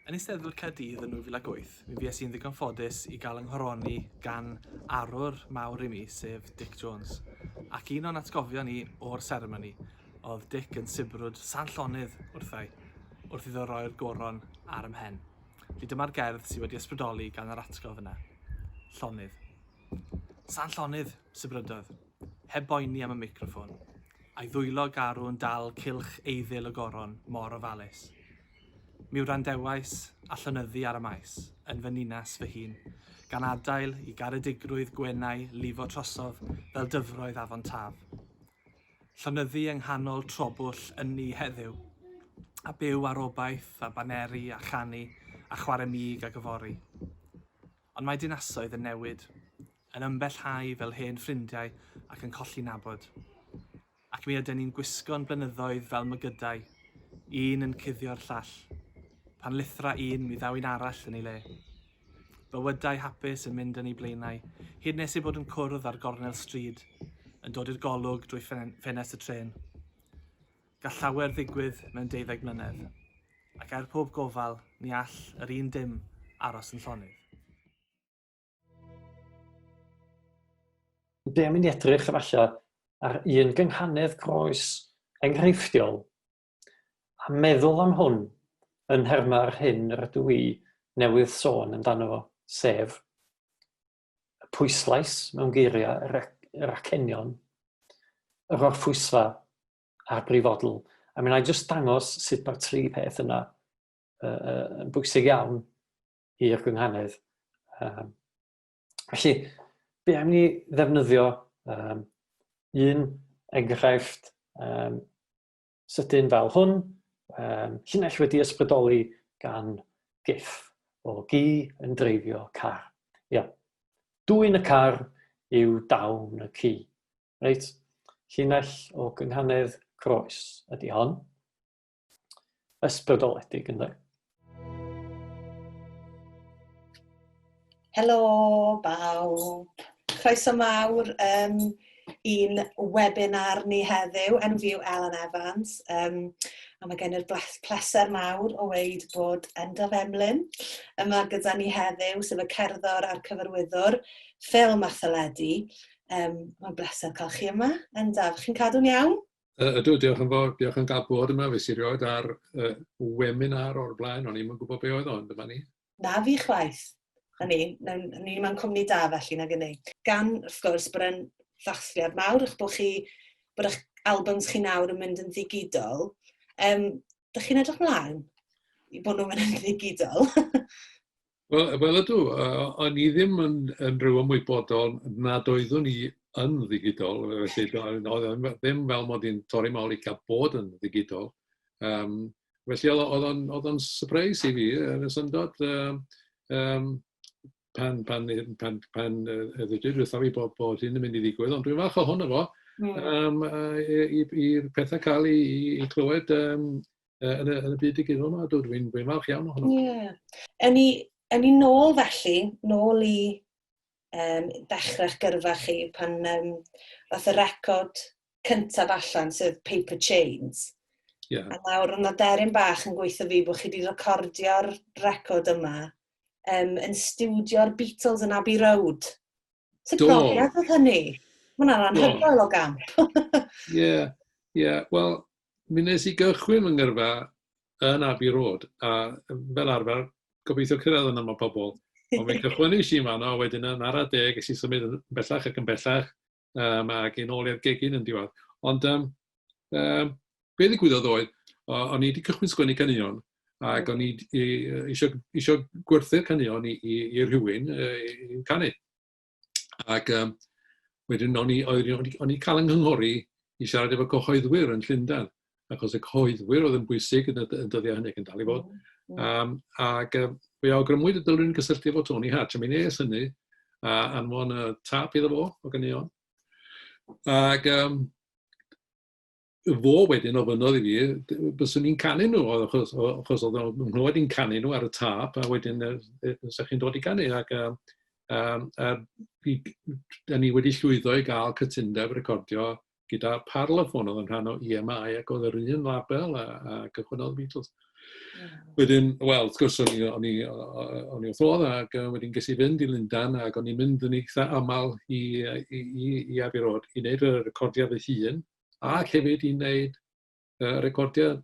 Yn Eisteddfod Caerdydd yn 2008, mi fues i'n ddigon ffodus i gael 'y nghoroni gan arwr mawr i mi, sef Dic Jones. Ac un o'n atgofion i o'r seremoni oedd Dic yn sibrwd Sant Llonydd wrtha i, wrth iddo roi'r goron ar 'y mhen. Felly dyma'r gerdd sydd wedi ysbrydoli gan yr atgof yna. Llonydd. Sant Llonydd, sibrydodd, heb boeni am y meicroffon, a'i ddwylo garw yn dal cylch eiddil y goron mor ofalus. Mi wrandewais a llonyddu ar y maes, yn fy ninas fy hun, gan adael i garedigrwydd gwenau lifo trosof fel dyfroedd afon Taf. Llonyddu yng nghanol trobwll ynni heddiw, a byw ar obaith a baneri a chanu a chwarae mig ag yfory. Ond mae dinasoedd yn newid, yn ymbellhau fel hen ffrindiau ac yn colli nabod. Ac mi yden ni'n gwisgo'n blynyddoedd fel mygydau, un yn cuddio'r llall. Pan lithra un, mi ddaw un arall yn ei le. Bywydau hapus yn mynd yn eu blaenau, hyd nes eu bod yn cwrdd ar gornel stryd, yn dod i'r golwg drwy ffenest y trên. Gall llawer ddigwydd mewn deuddeg mlynedd, ac er pob gofal, ni all yr un dim aros yn llonydd. Be am i ni edrych efallai ar un gynghanedd groes enghreifftiol a meddwl am hwn yn nhermau'r hyn yr ydw i newydd sôn amdano fo, sef y pwyslais mewn geiriau, yr, yr acenion, yr orffwysfa a'r brifodl. A mi wna i jyst dangos sut mae'r tri peth yna uh, yn bwysig iawn i'r gynghanedd. Um, felly, be am ni ddefnyddio um, un enghraifft um, sydyn fel hwn, um, llinell wedi ysbrydoli gan gif o gi yn dreifio car. Ia. Dwyn y car yw dawn y ci. Reit, llinell o gynghanedd croes ydy hon. Ysbrydoledig, ynddo? Helo bawb. Croeso mawr um, i'n webinar ni heddiw. Enw fi yw Ellen Evans um, a mae gen i'r pleser mawr o weud bod Endaf Emlyn yma gyda ni heddiw, sef y cerddor a'r cyfarwyddwr ffilm a theledu. Um, mae'n bleser cael chi yma. Endaf, chi'n cadw'n iawn? Ydw, diolch yn fawr. Diolch yn gael bod yma. Fes i rioed ar uh, webinar o'r blaen, o'n i'm yn gwybod be oedd o, ond dyma ni. Na fi chwaith. Na ni, na, ni mewn cwmni da felly, nag ni. Gan, wrth gwrs, bod e'n ddathliad mawr eich bod chi, bod eich albums chi nawr yn mynd yn ddigidol. Um, dych chi'n edrych mlaen i bod nhw'n mynd yn ddigidol? Wel, wel ydw, uh, o'n i ddim yn, yn rhyw ymwybodol nad oeddwn i yn ddigidol, felly oedd ddim fel mod i'n torri mawl i cael bod yn ddigidol. Um, felly oedd o'n, oedd o'n surprise i fi, yn y syndod, um, um, pan, pan, pan, pan uh, ddweud wrtha fi bod, bod hyn yn mynd i ddigwydd, ond dwi'n falch ohono fo, mm. um, i'r pethau cael ei, i, i clywed um, yn y, yn y byd digidol yma. Dwi'n dwi, dwi falch iawn ohono. Ie. Yeah. Yn ni, yn ni nôl felly, nôl i um, ddechrau'ch gyrfa chi pan um, fath y record cyntaf allan, sef Paper Chains. Yeah. A nawr, o'na deryn bach yn gweithio fi bod chi wedi recordio'r record yma um, yn stiwdio'r Beatles yn Abbey Road. Sut brofiad oedd hynny? Mae hwnna'n anhygoel o gamp. Ie, ie. Wel, mi wnes i gychwyn fy ngyrfa yn Abbey Road, a fel arfer, gobeithio cyrraedd yna mae pobl. Ond mi cychwynais i fanno, a wedyn yn ara deg, es i symud yn bellach ac yn bellach, um, ac yn ôl i'r gegin yn diwedd. Ond um, um, be ddigwyddodd oedd, o'n i wedi cychwyn sgwennu caneuon, ac o'n i eisiau, eisiau gwerthu'r caneuon i, i, i rhywun i'w canu. Ac um, wedyn o'n i, o'n i, o'n i cael yng nghynghori i siarad efo cyhoeddwyr yn Llundain, achos y cyhoeddwyr oedd yn bwysig yn y, yn dyddiau hynny ac yn dal i fod. Um, ac um, fe awgrymwyd y dylwn gysylltu efo Tony Hatch, a mi nes hynny, a anfon y tap iddo fo o ganeuon. Ac um, fo wedyn ofynnodd i fi, byswn i'n canu nhw, achos, achos oedd nhw'n nghlywed i'n canu nhw ar y tâp, a wedyn uh, chi'n dod i ganu. Ac um, um, a fi, da ni wedi llwyddo i gael cytundeb recordio gyda Parlophone oedd yn rhan o EMI ac oedd yr un label a, a cychwynnodd Beatles. Wedyn, wel, wrth gwrs, o'n i wrth fodd, ac wedyn ges i fynd i Lundan, ac o'n i'n mynd yn eitha aml i Abbey Road i wneud y recordiad fy hun, ac hefyd i wneud recordiad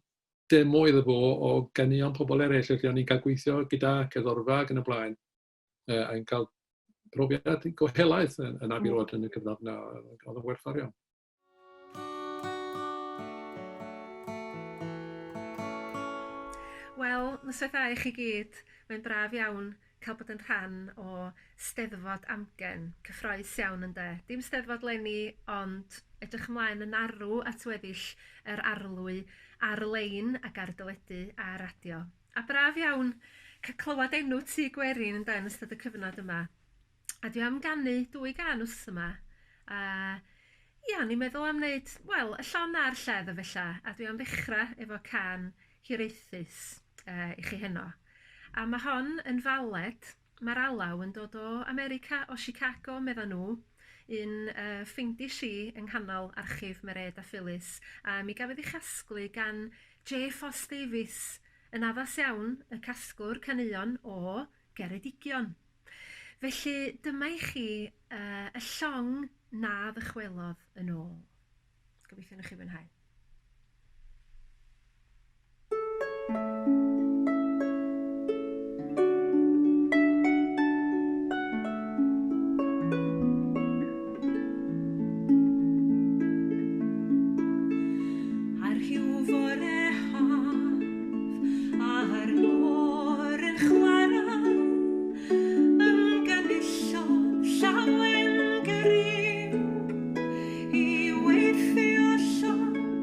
demo iddo fo o ganeuon pobl eraill, felly o'n i'n cael gweithio gyda cerddorfa ac yn y blaen, a'n cael profiad go helaeth yn Abbey Road yn y cyfnod yna, oedd yn werthfawr iawn. Wel, noswaith dda i chi gyd. Mae'n braf iawn cael bod yn rhan o Steddfod Amgen. Cyffroes iawn ynde? Dim Steddfod leni, ond edrych ymlaen yn arw at weddill yr arlwy ar-lein ac ar deledu a radio. A braf iawn cael clywed enw Tŷ Gwerin ynde yn ystod y cyfnod yma. A dwi am ganu dwy gân wsos yma. A ia, o'n i'n meddwl am wneud, wel, y llon a'r lleddf ella, a dwi am ddechrau efo cân hiraethus i chi heno. A mae hon yn faled, mae'r alaw yn dod o America, o Chicago, medda nhw, un ffeindish i yng nghanol archif Merêd a Phyllis, a mi gafodd ei chasglu gan J. Foss Davies, yn addas iawn, y casglwr caneuon o Geredigion. Felly dyma i chi y llong na ddychwelodd yn ôl. Gobeithio newch chi fwynhau. Ar rhyw fore haf, a'r môr yn chwarae, ymgynullodd llawen griw i weithio llong.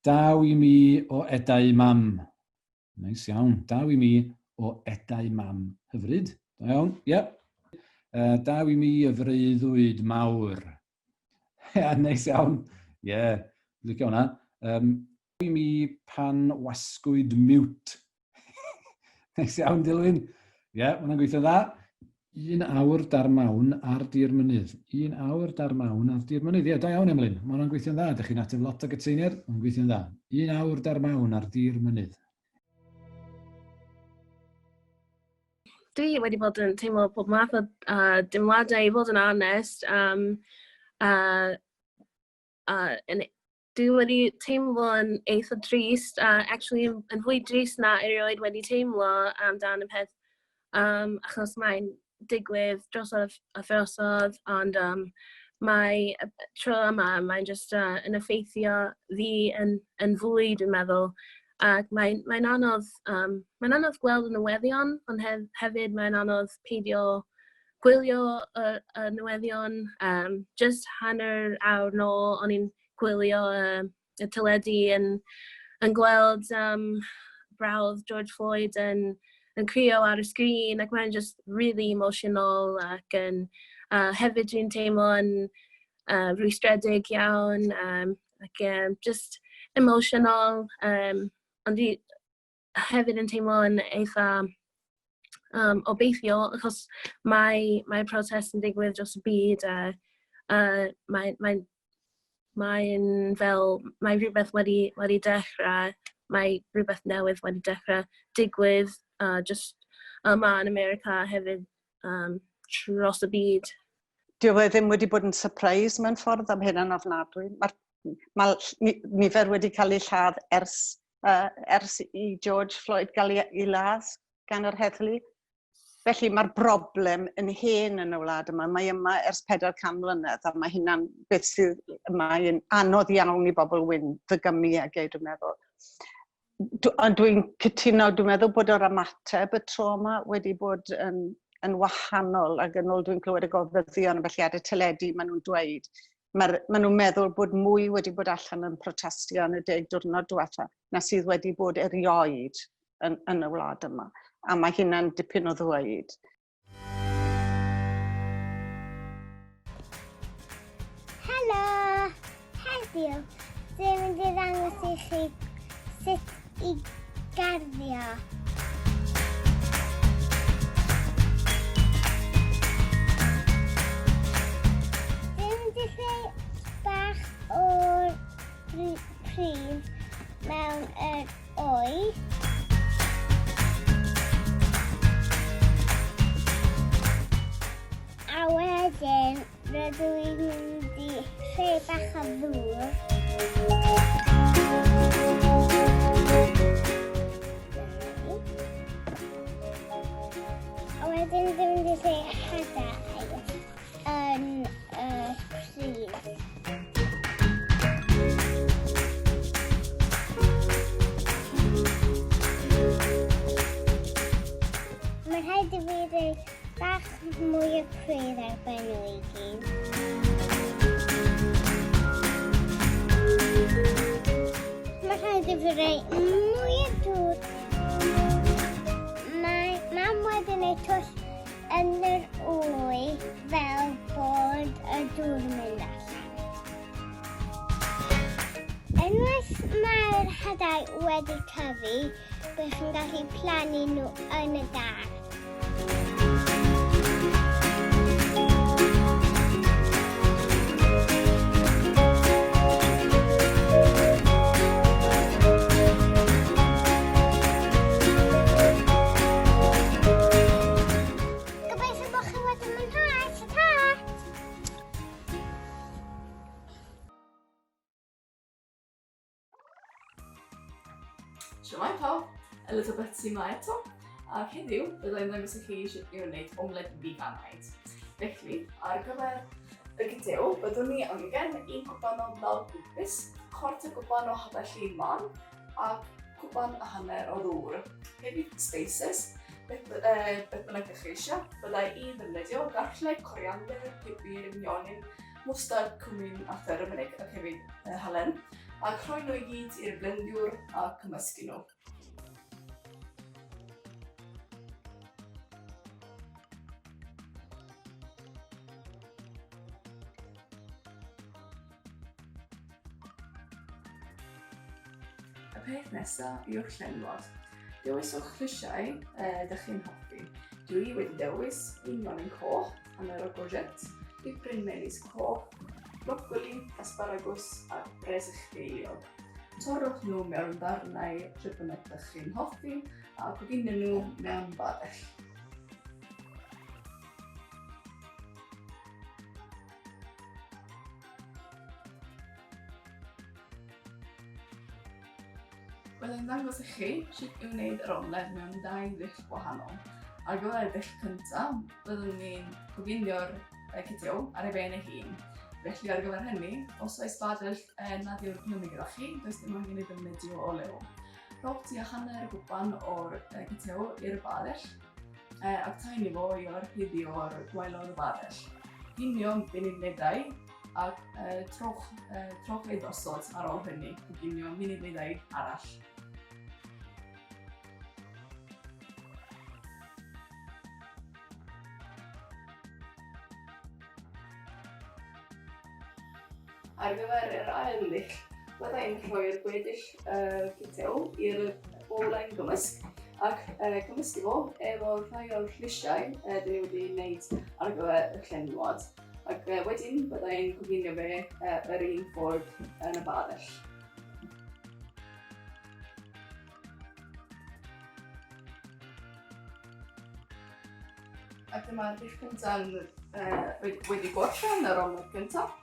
Daw i mi o edau mam. Neis iawn. Daw i mi o edau mam. Hyfryd. Da iawn. Ie. Yep. Daw i mi y freuddwyd mawr. Ie, neis iawn. Ie, yeah, licio hwnna. I mi pan wasgwyd mute. Neis iawn, Dilwyn. Ie, yeah, hwnna'n gweithio dda. Un awr dar mawn ar dir mynydd. Un awr dar mawn ar dir mynydd. Ie, yeah, da iawn, Emlyn. Mae hwnna'n gweithio'n dda. Dych chi'n ateb lot o gytseiniad. Mae'n gweithio'n dda. Un awr dar mawn ar dir mynydd. Dwi wedi bod yn teimlo pob math o deimladau, i fod yn onest. Um, dwi wedi teimlo yn eitha drist, a actually yn fwy drist na erioed wedi teimlo amdan y peth, achos mae'n digwydd drosodd a throsodd, ond mae y tro yma, mae'n just yn effeithio fi yn fwy, dwi'n meddwl. Ac mae'n mae anodd, mae'n anodd gweld y newyddion, ond hefyd mae'n anodd peidio gwylio y newyddion. Just hanner awr nôl, o'n i'n gwylio y teledu yn gweld brawd George Floyd yn crio ar y sgrin, ac mae'n just really emotional ac yn, hefyd dwi'n teimlo yn rwystredig iawn ac just emotional, ond dwi hefyd yn teimlo yn eitha obeithiol, achos mae protest yn digwydd dros y byd a mae'n fel, mae rhywbeth wedi dechrau, mae rhywbeth newydd wedi dechrau digwydd just yma yn America hefyd dros y byd. Dyw e ddim wedi bod yn surprise mewn ffordd am hynna'n ofnadwy. Mae nifer wedi cael eu lladd ers i George Floyd gael ei ladd gan yr heddlu. Felly mae'r broblem yn hen yn y wlad yma. Mae yma ers 400 mlynedd a mae hynna'n beth sydd mae'n anodd iawn i bobl wyn ddygymu ag e, dwi'n meddwl. Ond dwi'n cytuno, dwi'n meddwl bod yr ymateb y tro yma wedi bod yn wahanol, ac yn ôl dwi'n clywed y gofyddion felly ar y teledu maen nhw'n dweud, maen nhw'n meddwl bod mwy wedi bod allan yn protestio yn y 10 diwrnod diwetha na sydd wedi bod erioed yn y wlad yma. A mae hynna'n dipyn o ddweud. Helo! Heddiw, dwi'n mynd i ddangos i chi sut i garddio. Dwi'n mynd i creu bach o'r pridd mewn yr wy. A wedyn rydw i'n mynd i rhoi bach o ddŵr. A wedyn dwi'n mynd i rhoi hadau yn y pridd. Mae'n rhaid i fi roi bach mwy o pridd ar ben nhw i gyd. Mae'n rhaid i fi roi mwy o dŵr. Mae mam wedi gwneud twll yn yr wy fel bod y dŵr yn mynd allan. Unwaith mae'r hadau wedi tyfu, bych chi'n gallu plannu nhw yn y gardd. Gobeithio bod chi wedi mwynhau. Ta-ta! Shwmae pawb, Elizabeth sy'n yma eto, ac heddiw byddai'n ddangos i chi sut i wneud omled figanaidd. Felly, ar gyfer y gytew, byddwn ni angen un cwpan o blawd gwybus, chwarter cwpan o hadau llun man, ac cwpan a hanner o ddŵr. Hefyd spices, beth bynnag ydych chi eisiau, byddai i ddefnyddio garlleg, coriander, pupur, nionyn, mwstard, cwmin a thyrmeric ac hefyd halen. Ac rhoi nhw i gyd i'r blendiwr a cymysgu nhw. Y peth nesaf yw'r llenwad. Dewiswch llysiau eh, ydych chi'n hoffi. Dwi wedi dewis winionin coch, hanner o courgette, dipyn melys coch, brocoli, asparagus a bresych geiliog. Torrwch nhw mewn ddarnau pryd bynnag ydych chi'n hoffi a coginio nhw mewn badell. Byddai'n ddangos i chi sut i wneud yr omled mewn dau ddull gwahanol. Ar gyfer y dull cyntaf, byddwn ni'n coginio'r cytew ar ei ben ei hun. Felly ar gyfer hynny, os oes badell nad yw'n clymu gyda chi, does dim angen ei ddefnyddio olew. Rhowch tua hanner gwpan o'r cytew i'r badell ac taenu fo i orchuddio'r gwaelod y badell. Ginio munud neu ddau ac trowch, trowch ei ddosod ar ôl hynny, coginio munud neu ddau arall. Ar gyfer yr ail ddull, bydda i'n rhoi'r gweddill uh, cytew i'r bowlen gymysg ac uh, cymysgu fo efo rhai o'r llysiau uh, dyn ni wedi wneud ar gyfer y llenwad. Ac uh, wedyn bydda i'n coginio fe uh, yr un ffordd yn y badell. Ac dyma'r dish cyntaf yn, uh, wedi gorffen yr omled gyntaf.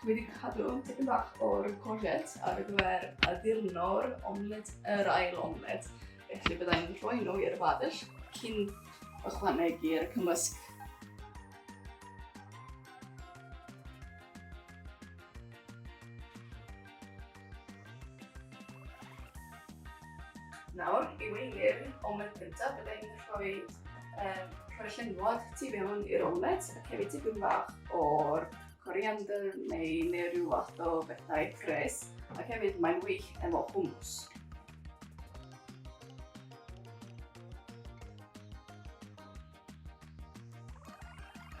Dwi wedi cadw tipyn bach o'r courgette ar gyfer addurno'r omled, yr ail omled. Felly byddai'n rhoi nhw i'r badell cyn ychwanegu'r cymysg. Nawr, i weini'r omled gyntaf, bydda i'n rhoi, um, rhoi llenwad tu fewn i'r omled ac hefyd tipyn bach o'r coriander neu, neu rhyw fath o bethau ffres ac hefyd mae'n wych efo hummus.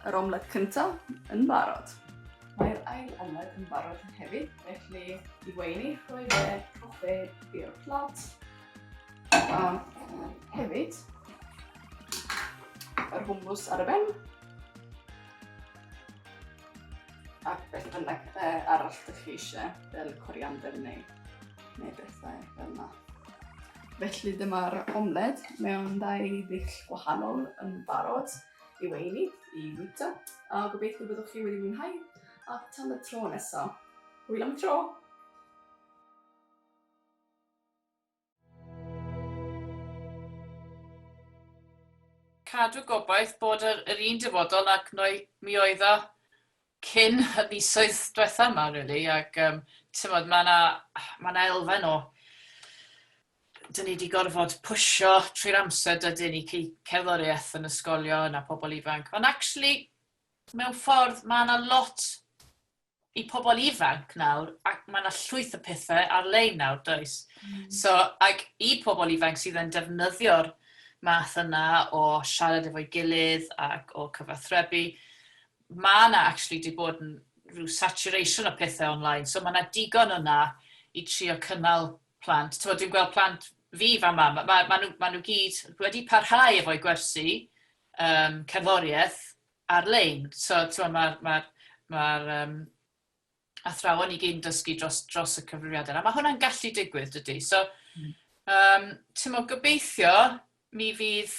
Yr omled cyntaf yn barod. Mae'r ail omled yn barod hefyd, felly i weini, rhoi fe, rhowch fe i'r plat. A hefyd, yr hummus ar y ben. A beth bynnag arall ydych chi eisiau, fel coriander neu, neu bethau fel yna. Felly dyma'r omled mewn dau ddull gwahanol yn barod i weini, i fwyta, a gobeithio byddwch chi wedi mwynhau, a tan y tro nesaf. Hwyl am y tro! Cadw gobaith bod yr, yr un dyfodol ac noi, mi oedd o cyn y misoedd diwetha yma, really, ac um, tymod, mae yna ma na elfen o dyn ni wedi gorfod pwysio trwy'r amser dydyn ni cerddoriaeth yn ysgolion a pobl ifanc. Ond actually, mewn ffordd, mae yna lot i pobl ifanc nawr, ac mae yna llwyth o pethau ar-lein nawr, does? So, ac i pobl ifanc sydd yn defnyddio'r math yna o siarad efo'i gilydd ac o cyfathrebu, mae yna actually 'di bod yn rhyw saturation o pethau online, so mae yna digon yna i trio cynnal plant. Tibod, dwi'n gweld plant fi fama, ma' ma' ma' nhw, ma' nhw gyd wedi parhau efo'u gwersi um, cerddoriaeth ar-lein. So, tibod, mae'r ma ma athrawon i gyd yn dysgu dros, dros y cyfrifiadur. A mae hwnna'n gallu digwydd, dydy. So, um, ti'n gobeithio mi fydd,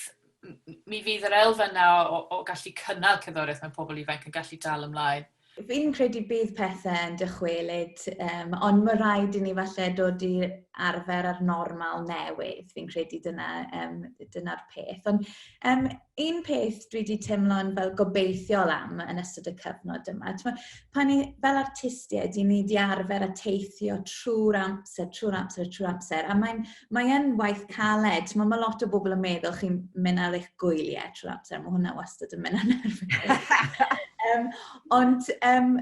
mi fydd yr elfen na o, o gallu cynnal cerddoriaeth mewn pobl ifanc yn gallu dal ymlaen. Fi'n credu bydd pethau yn dychwelyd, um, ond mae rhaid i ni falle dod i arfer ar normal newydd. Fi'n credu dyna, um, dyna'r peth. Ond um, un peth dwi wedi teimlo'n fel gobeithiol am yn ystod y cyfnod yma, pan ni, fel artistiaid, i ni wedi arfer a teithio trwy'r amser, trwy'r amser, trwy'r amser, a mae'n mae yn waith caled. Mae ma lot o bobl yn meddwl chi'n mynd ar eich gwyliau trwy'r amser, mae hwnna wastad yn mynd ar nerfus. um, ond um,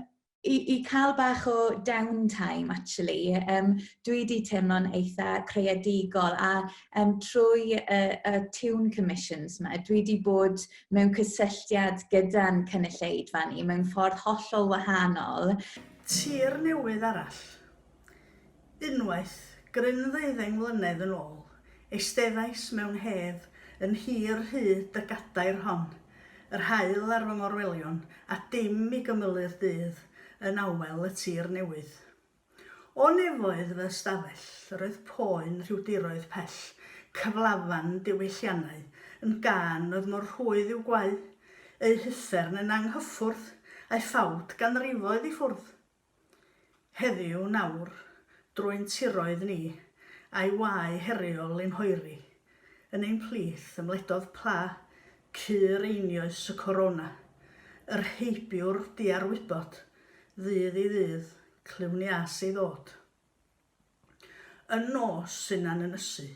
i, i cael bach o downtime, actually, um, dwi wedi teimlo'n eitha creadigol a um, trwy y, y tune commissions yma, dwi wedi bod mewn cysylltiad gyda'n cynulleidfa ni mewn ffordd hollol wahanol. Tir newydd arall. Unwaith, gryn ddeuddeng mlynedd yn ôl, eisteddais mewn hedd yn hir hyd y gadair hon, yr haul ar fy ngorwelion, a dim i gymylu'r dydd yn awel y tir newydd. O nefoedd fy ystafell, yr oedd poen rhyw diroedd pell, cyflafan diwylliannau, yn gân oedd mor rhwydd i'w gwau, eu huffern yn anghyffwrdd, a'u ffawd ganrifoedd i ffwrdd. Heddiw, nawr, drwy'n tiroedd ni, a'i wae heriol i'n hoeri, yn ein plith ymledodd pla cur einioes y corona, yr heibiwr diarwybod, ddydd i ddydd, clywn ias ei ddod. Y nos sy'n ynysu,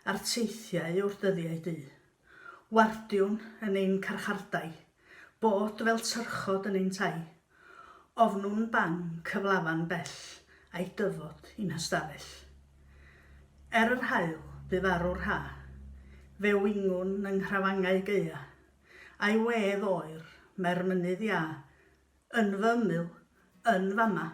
a'r teithiau yw'r dyddiau du. Wardiwn yn ein carchardai, bod fel tyrchod yn ein tai. Ofnwn bang cyflafan bell a'i dyfod i'n hystafell. Er yr haul, bu farw'r ha', fe wingwn yng nghrafangau gaea', a'i wedd oer, mae'r mynydd iâ, yn fy ymyl, yn fama.